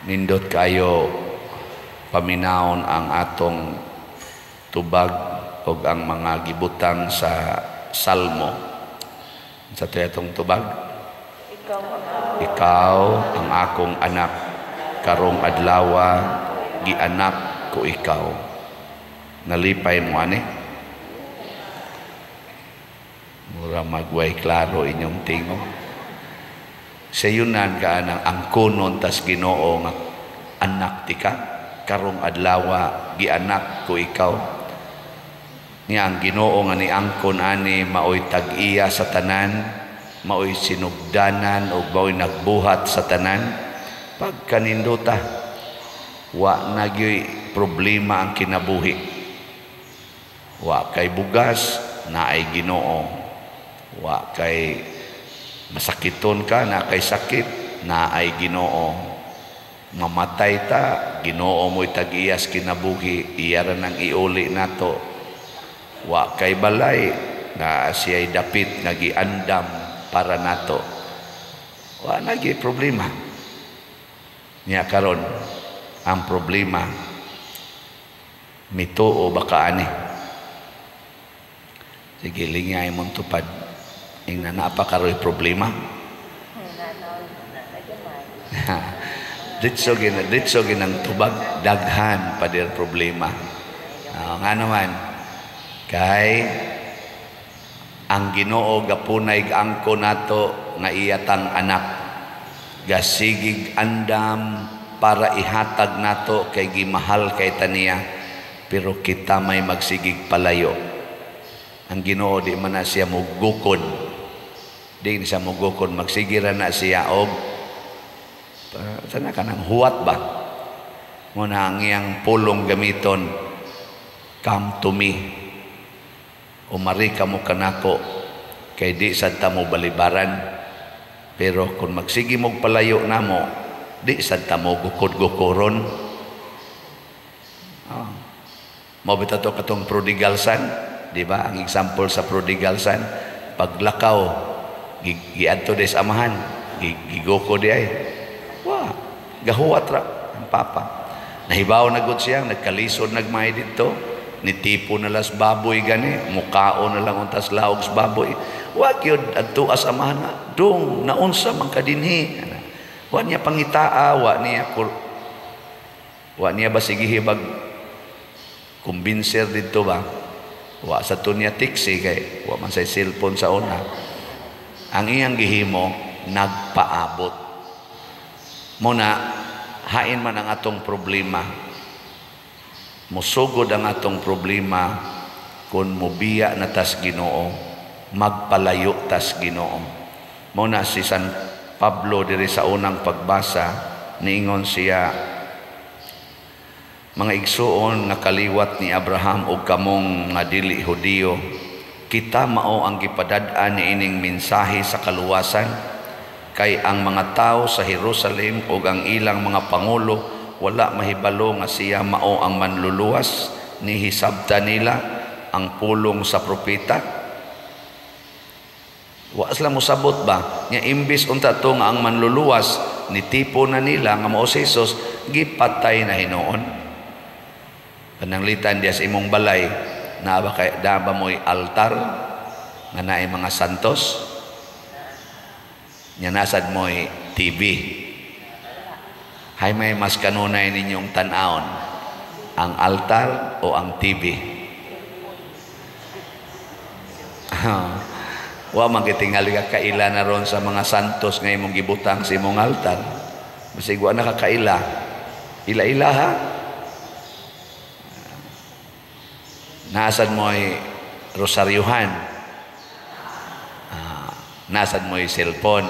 Nindot kayo paminawon ang atong tubag og ang mga gibutang sa Salmo. Sa atong tubag? Ikaw ang akong anak, karong adlawa gianak ko ikaw. Nalipay mo ani? Mura magway klaro inyong tingog. Sayunan ka anang angkonon tas Ginoo nga anak tika, karong adlawa gianak ko ikaw. Niya ang Ginoo nga niangkon ani maoy tag-iya sa tanan, maoy sinugdanan ug maoy nagbuhat sa tanan. Pagkanindota, wa na gyoy problema ang kinabuhi. Wa kay bugas, naay Ginoo. Wa kay masakiton ka, na kay sakit, naay Ginoo. Mamatay ta, Ginoo mo'y tag-iyas kinabuhi, iya ra nang iuli nato. Wa kay balay, na siya'y dapit nga giandam para nato. Wa na gyud problema. Niya karon ang problema, mituo ba ka ani? Sige, lingay mong tupad. Ingna naa pa karoy problema. Ditso ginang tubag, daghan pa dir problema. Nga naman, kay ang Ginoo gapunay angko nato nga iyatang anak, gasigig andam para ihatag nato kay gimahal kay taniya, pero kita may magsigig palayo. Ang Ginoo di man na siya mugukod, di siya mugukod, magsigira na siya og sana kanang huwat ba mo na ang iyang pulong gamiton, "Come to me," umari ka mo kanako kay di sad ta mo balibaran. Pero kung magsige mog palayo namo, di sad ta mo gukod-gukoron. Oh. Mao bitaw to katong prodigal son, di ba? Ang example sa prodigal son, paglakaw giadto des amahan, gigoko di ay. Wa, gahuwat ra ang papa. Nahibaw na gud siya, nagkalisod nagmay didto, nitipo na las baboy gani, mukao na lang untas laog sa baboy. Wa gyud adto as amahan nga, "Dong, naunsa man ka dinhi?" Wa niya pangitaa, wa niya basigi bag kumbinser didto ba? Wa sa to niya tiksi kay wa man say cellphone sa una. Ang iyang gihimo, nagpaabot. Muna, hain man ang atong problema. Musugod ang atong problema kung mubiya na tas Ginoo, magpalayo tas Ginoo. Muna si San Pablo diri sa unang pagbasa, niingon siya, "Mga igsuon nga kaliwat ni Abraham ug kamong nga dili Hudiyo, kita mao ang gipadad-an niining mensahe sa kaluwasan, kay ang mga tao sa Jerusalem ug ang ilang mga pangulo wala mahibalo nga siya mao ang manluluwas. Nihisabta nila ang pulong sa propeta." Wa sila mosabot ba? Nga imbis unta to nga ang manluluwas, nitipo na nila nga mao si Jesus, gipatay na hinuon. Pananglitan diya sa imong balay, naa ba kay naa ba mo'y altar nga naay mga santos? Nya nasad mo'y TV. Hay may mas kanunay ninyong tan-awon, ang altar o ang TV? Wa man gitingali ka kaila na ron sa mga santos nga imong gibutang sa imong altar. Basig wa na ka kaila. Ila-ila ha. Nasad mo'y rosaryuhan. Nasad mo'y cellphone.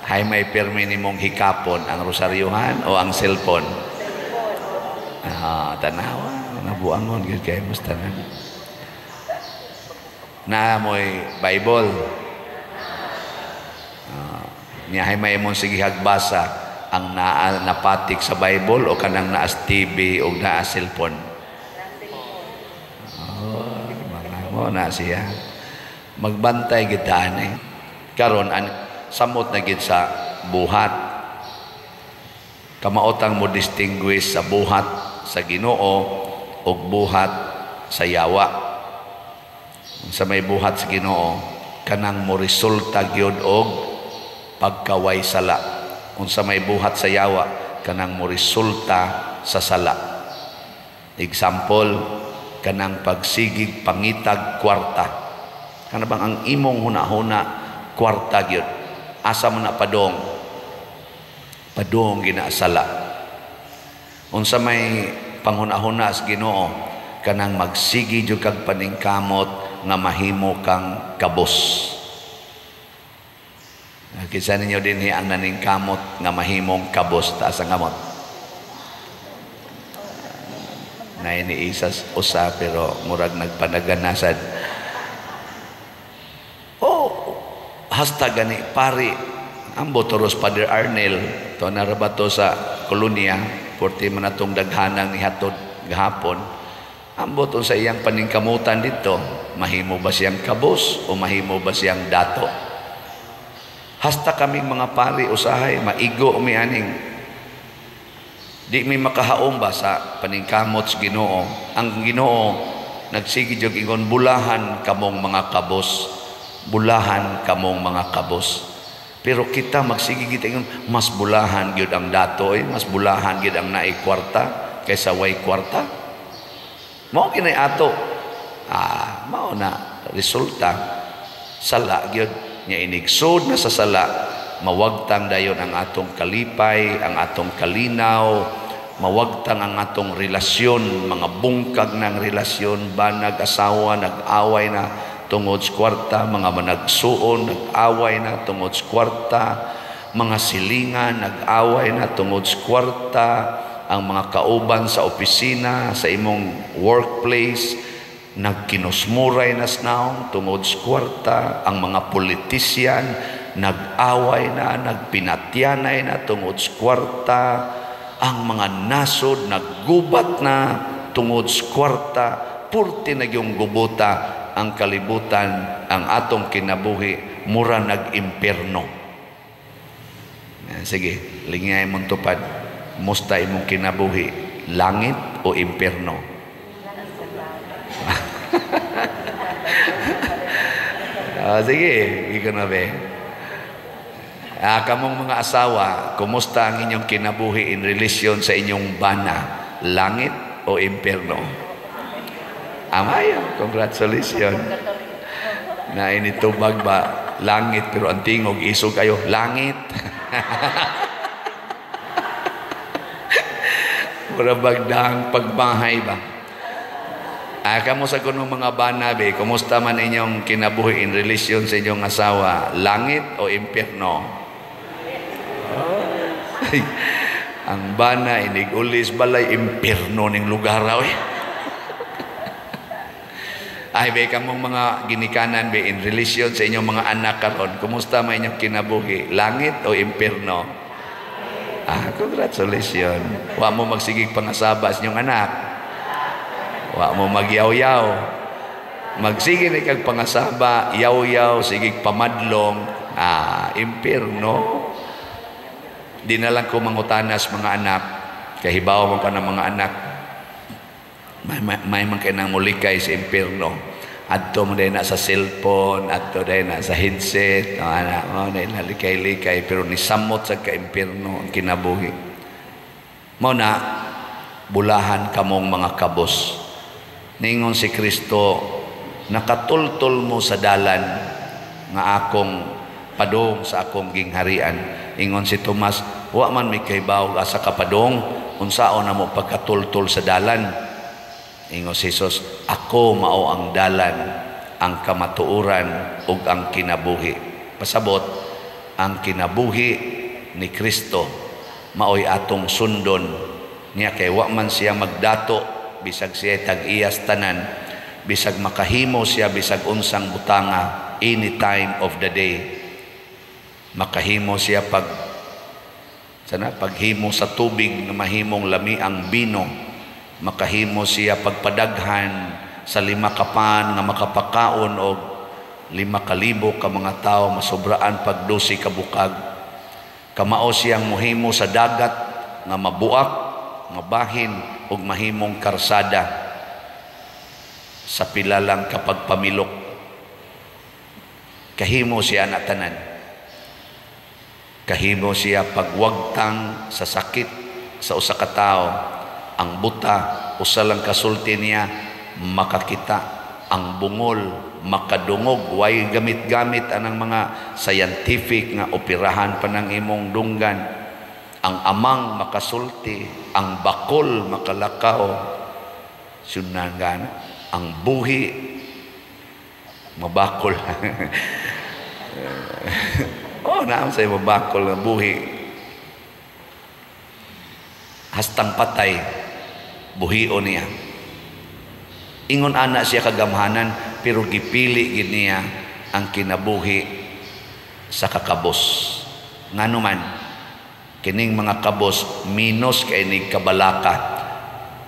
Hay may pirmi nimong hikapon, ang rosaryuhan o ang cellphone? Tanawa, nabuangon gyud kay mas tanan. Na mo'y Bible. Niya hay may imong sige hagbasa, ang naa napatik sa Bible o kanang naas TV o naa cellphone? Oh, mga mo na siya. Magbantay gid ani. Karon an samot na gid sa buhat. Kamaotang mo distinguish sa buhat sa Ginoo ug buhat sa yawa. Sa may buhat sa Ginoo, kanang mo resulta gyud og pagkaway sala. Unsa may buhat sa yawa, kanang mo resulta sa sala. Example, kanang pagsigig pangitag kwarta. Kana bang ang imong hunahuna kwarta gyud. Asa man na padong? Padong ginasala. Unsa may panghunahuna sa Ginoo, kanang magsigi jud kag paningkamot nga mahimo kang kabos. Kinsa ninyo dinhi ang naningkamot nga mahimong kabos? Taas ang kamot. Nay ni isas usa pero murag nagpanaganasad. Oh, hasta gani pari ang botoros Father Arnel to na ra ba to sa kolonya, porti man atong daghanang nihatod gahapon. Ambot sa iyang paningkamutan dito, mahimo ba siyang kabos o mahimo ba siyang dato? Hasta kaming mga pari usahay maigo mi aning di mi makahaom ba sa paningkamot sa Ginoo. Ang Ginoo nagsige jud ingon, bulahan kamong mga kabos, bulahan kamong mga kabos. Pero kita magsige kita ingon, mas bulahan gyud ang dato, eh, mas bulahan gyud ang naay kwarta kaysa way kwarta. Mao kinay ato. Mao na resulta sala gyud nya inigsod na sa sala, mawagtang dayon ang atong kalipay, ang atong kalinaw, mawagtang ang atong relasyon, mga bungkag ng relasyon, banag asawa nag-away na tungod sa kwarta, mga managsuon nag-away na tungod sa kwarta, mga silingan nag-away na tungod sa kwarta, ang mga kauban sa opisina, sa imong workplace, nagkinusmuray na snaong tungod sa kwarta, ang mga politisyan nag-away na, nagpinatyanay na tungod sa kwarta, ang mga nasod naggubat na tungod sa kwarta, purti na yung gubuta ang kalibutan, ang atong kinabuhi, mura nag-imperno. Sige, lingay mong tupad. Musta imong kinabuhi, langit o imperno? Sige, ikaw na be. Kamong mga asawa, kumusta ang inyong kinabuhi in relation sa inyong bana? Langit o imperno? Amayo, congratulations. Na initubag ba, langit, pero ang tingog, isog kayo, langit. Mura bagdang pagbahay ba? Kamo sa kunong mga bana, be, kumusta man inyong kinabuhi in relation sa inyong asawa? Langit o impyerno? Oh. Ang bana, inigulis, balay, impyerno ning lugar, oy. Ay, be, kamong mga ginikanan, be, in relation sa inyong mga anak karon, kumusta man inyong kinabuhi? Langit o impyerno? Congratulations. Wa mo magsigig pangasaba sa inyong anak. Wa mo magyaw-yaw. Magsige ni kag pangasaba, yaw-yaw, sigig pamadlong, impyerno. Di na lang ko mangutanas mga anak, kahibaw man pa ng mga anak. May man kay nang mulikay sa impyerno. Adto mo dahil na sa cellphone, adto dahil na sa headset, o anak mo dahil na likay-likay, pero nisamot sa ka-impyerno ang kinabuhi. Mao na, bulahan kamong mga kabos. Ningon si Kristo, nakatultol mo sa dalan nga akong padong sa akong gingharian. Ingon si Tomas, wa man mi kahibaw asa ka padong, unsaon na mo pagkatultol sa dalan? Ingon si Jesus, ako mao ang dalan, ang kamatuoran ug ang kinabuhi. Pasabot, ang kinabuhi ni Kristo maoy atong sundon. Niya kay wa man siya magdato, bisag siya tag-iyas tanan, bisag makahimo siya bisag unsang butanga any time of the day. Makahimo siya pag sana paghimo sa tubig nga mahimong lami ang bino. Makahimo siya pagpadaghan sa 5 ka pan nga makapakaon og 5,000 ka mga tawo, masobraan pag 12 ka bukag. Kamao siyang mohimo sa dagat nga mabuak, mabahin ug mahimong karsada sa pila lang kapag pamilok. Kahimo siya na tanan. Kahimo siya pagwagtang sa sakit sa usa ka tawo. Ang buta, usa lang kasulti niya, makakita. Ang bungol, makadungog. Way gamit-gamit anang mga scientific nga operahan pa ng imong dunggan. Ang amang makasulti, ang bakol makalakaw. Sunan gana. Ang buhi mabakol. Oh, naam say mabakol nga buhi. Hastang patay, buhion niya. Ingon ana siya kagamhanan, pero gipili gid niya ang kinabuhi sa kakabos. Ngano man, kining mga kabos minus kay ni kabalaka.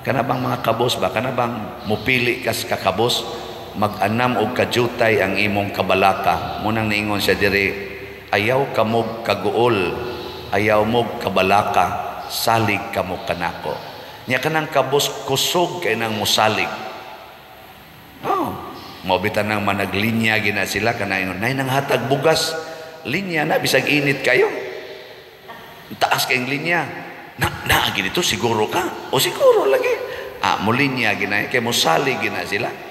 Kana bang mga kabos ba? Kana bang mupili kas kakabos? Mag-anam og kajutay ang imong kabalaka. Munang niingon siya diri, ayaw kamog kaguol, ayaw mog kabalaka, salig kamo kanako. Nya kanang kabos kusog kay nang musalig. Oh, mao bitan nang managlinya gina sila kana ingon, nay nang hatag bugas, linya na bisag init kayo. Taas kayong linya. Na na ginito siguro ka. O siguro lagi. Ah, mo linya gina kay mosalig gina sila.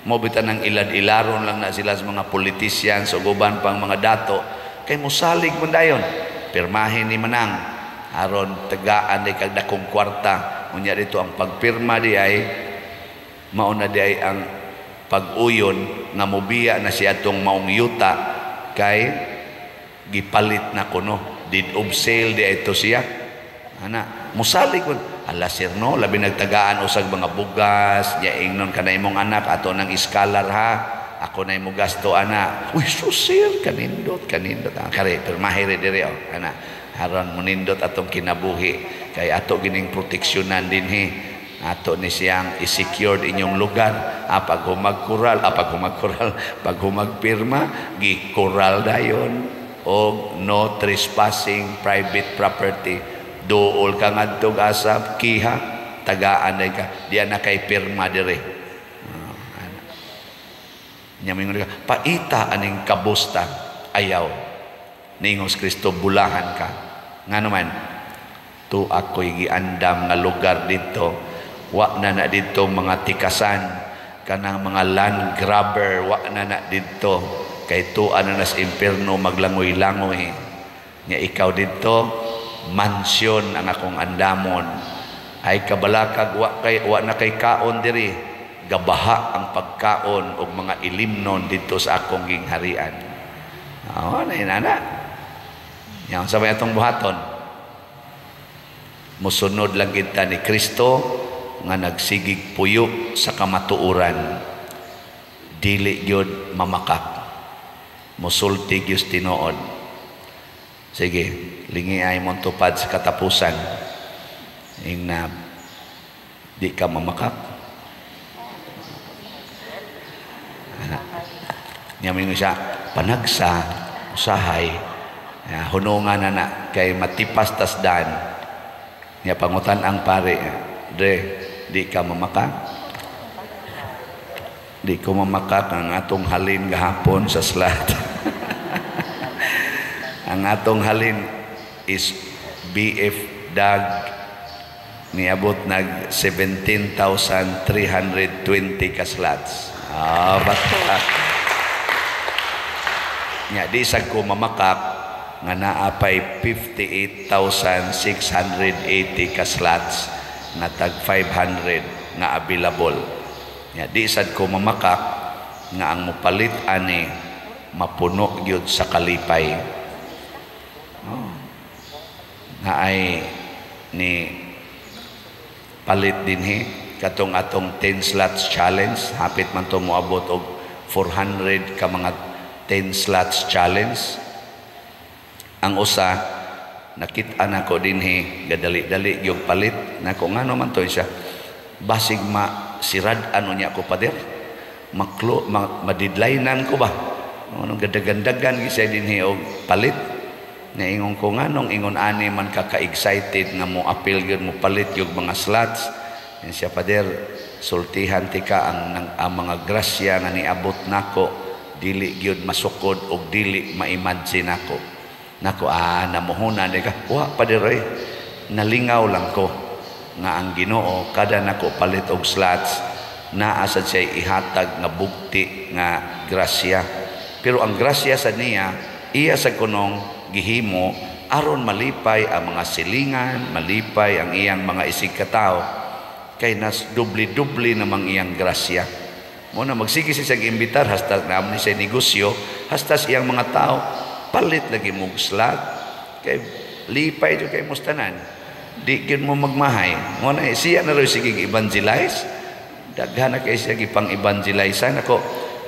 Mao bitan nang ilad-ilaron lang na sila sa mga politicians o uban pang mga dato kay mosalig man dayon. Pirmahin ni manang aron tagaan di kag dakong kwarta. Unya dito ang pagpirma di ay mao na di ay ang pag-uyon nga mobiya na siya atong maong yuta kay gipalit na kuno, deed of sale di ay to siya. Ana mosalig kun ala sir no, labi nagtagaan usag mga bugas nya ingnon kana imong anak ato nang iskalar ha, ako na imo gasto ana. Uy so sir, kanindot kanindot. Ah, kare pirmahe re diri oh ana aron monindot atong kinabuhi kay ato gining proteksyonan dinhi. Ato ni siyang i-secured inyong lugar. Ah, pag humagkural, pag humagpirma, gikural dayon og no trespassing private property. Duol ka ngadtog asap kiha, tagaan day ka, diyan na kay pirma dire. Nya mingon ka, paita aning kabusta, ayaw. Ningos Kristo bulahan ka. Ngano man, tu ako'y giandam nga lugar dito. Wa na na dito mga tikasan, kanang mga land grabber, wa na na dito. Kay tuan na nas impierno maglangoy-langoy. Nya ikaw dito, mansyon ang akong andamon. Ay kabalakag wa kay wa na kay kaon diri, gabaha ang pagkaon og mga ilimnon dito sa akong gingharian. Oh, na inana. Nya unsa may atong buhaton? Mosunod lang kita ni Kristo nga nagsigig puyo sa kamatuoran. Dili gyud mamakak. Mosulti gyud tinuod. Sige, lingi ay mong tupad sa katapusan. Ingna di ka mamakak. Ana. Nya mingon siya, panagsa usahay hunungan na na kay matipas tasdan. Nya pangutan ang pare, dre, di ka mamakak. Di ko mamakak ang atong halin gahapon sa slot. Ang atong halin is BF Dag niabot nag 17,320 ka slots. Ah, bata. Nya di sad ko mamakak nga naa pay 58,680 ka slots nga tag 500 nga available. Nya di sad ko mamakak nga ang mopalit ani mapuno gyud sa kalipay. Oh. Na ay ni palit dinhi katong atong 10 slots challenge, hapit man to moabot og 400 ka mga 10 slots challenge. Ang usa nakit-an nako dinhi gadali-dali gyud palit nako, ngano man to siya, basig ma sirad ano niya ko pader, maklo ma, madidlainan ko ba, anong gadagandagan gyud siya dinhi og palit. Naingon ko, nganong ingon ani man ka ka-excited nga mo apil gyud, mo palit yung mga slots? Yan siya, "Pader, sultihan tika ang mga grasya nga niabot nako, dili gyud masukod og dili ma-imagine nako." Nako, ah, namuhunan di ka. "Wa, pader oy, nalingaw lang ko nga ang Ginoo, kada nako palit og slots, naa sad siya ihatag nga bugti nga grasya." Pero ang grasya sa niya, iya sa kunong gihimo aron malipay ang mga silingan, malipay ang iyang mga isig katawo, kay nas dubli-dubli namang iyang grasya. Mo na magsige siya imbitar hasta naam ni siya negosyo, hasta iyang mga tao, "Palit lagi mo slot kay lipay jud kay mustanan. Di gyud mo magmahay." Mo na siya na rin sige evangelize. Daghan na kay siya gipang evangelize nako.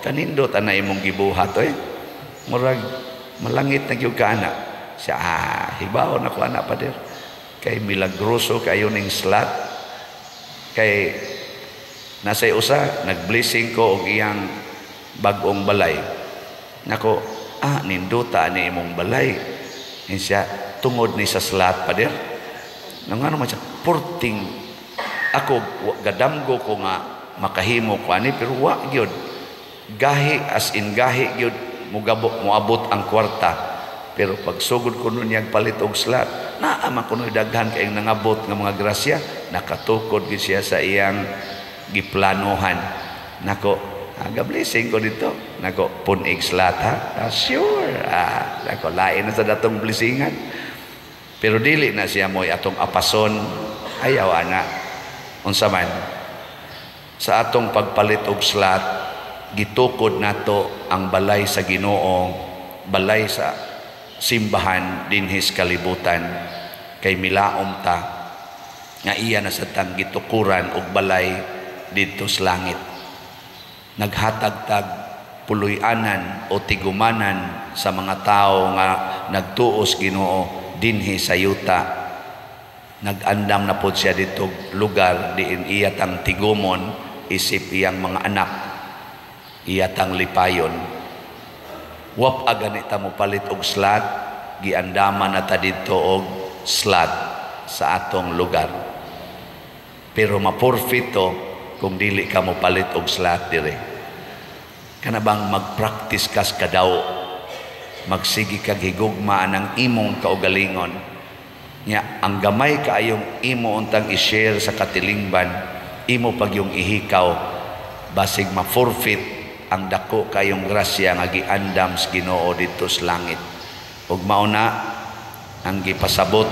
"Kanindot ana imong gibuhat oy. Murag malangit na gyud ka ana." Siya, "Ah, hibaw na ko ana, pader. Kay milagroso kayo ning slot." Kay nasa usa nag-blessing ko og iyang bag-ong balay. Nako, "Ah, nindota ni imong balay." Siya, "Tungod ni sa slot, pader." Nang ano man siya, "Porting ako gadamgo ko nga makahimo ko ani, pero wa gyud. Gahi, as in gahi gyud mugabo moabot ang kwarta. Pero pag sugod ko nun niyang palit og slot, naa man kuno daghan kayong nangabot nga mga grasya." Nakatukod gyud siya sa iyang giplanuhan. Nako, aga blessing ko dito. Nako, "Pun-ig slot ha?" "Ah, sure." Ah, nako, lain na sa datong blessingan. Pero dili na siya mo'y atong apason. Ayaw ana. Unsa man, sa atong pagpalit og slot, gitukod nato ang balay sa Ginoo, balay sa simbahan dinhis kalibutan, kay milaom ta nga iya na sa tang gitukuran og balay didto sa langit. Naghatag tag puloy-anan o tigumanan sa mga tao nga nagtuos Ginoo dinhi sa yuta. Nag-andam na pod siya dito lugar diin iya tang tigumon isip iyang mga anak, iya tang lipayon. Wap agani ta mo palit og slot, giandaman na ta didto og slot sa atong lugar. Pero maporfito kung dili ka mo palit og slot dire. Kana bang mag-practice kas kadaw, magsige kag higugma ang imong kaugalingon. Nya ang gamay kaayong imo untang i-share sa katilingban, imo pag yung ihikaw, basig ma-forfeit ang dako kayong grasya nga giandam sa Ginoo didto sa langit. Ug mao na ang gipasabot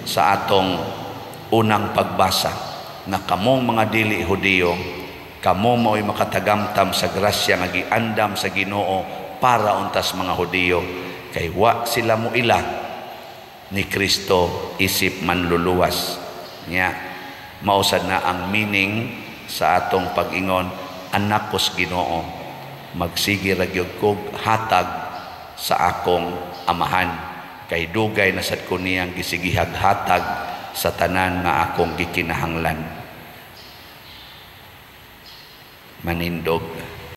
sa atong unang pagbasa na kamong mga dili Hudiyo, kamo mao'y makatagamtam sa grasya nga giandam sa Ginoo para untas mga Hudiyo, kay wa sila mo ila ni Kristo isip manluluwas. Nya mausad na ang meaning sa atong pag-ingon, "Anak ko sa Ginoo, magsige ra gyud kog hatag sa akong amahan, kay dugay na sad ko niyang gisigihag hatag sa tanan nga akong gikinahanglan." Manindog.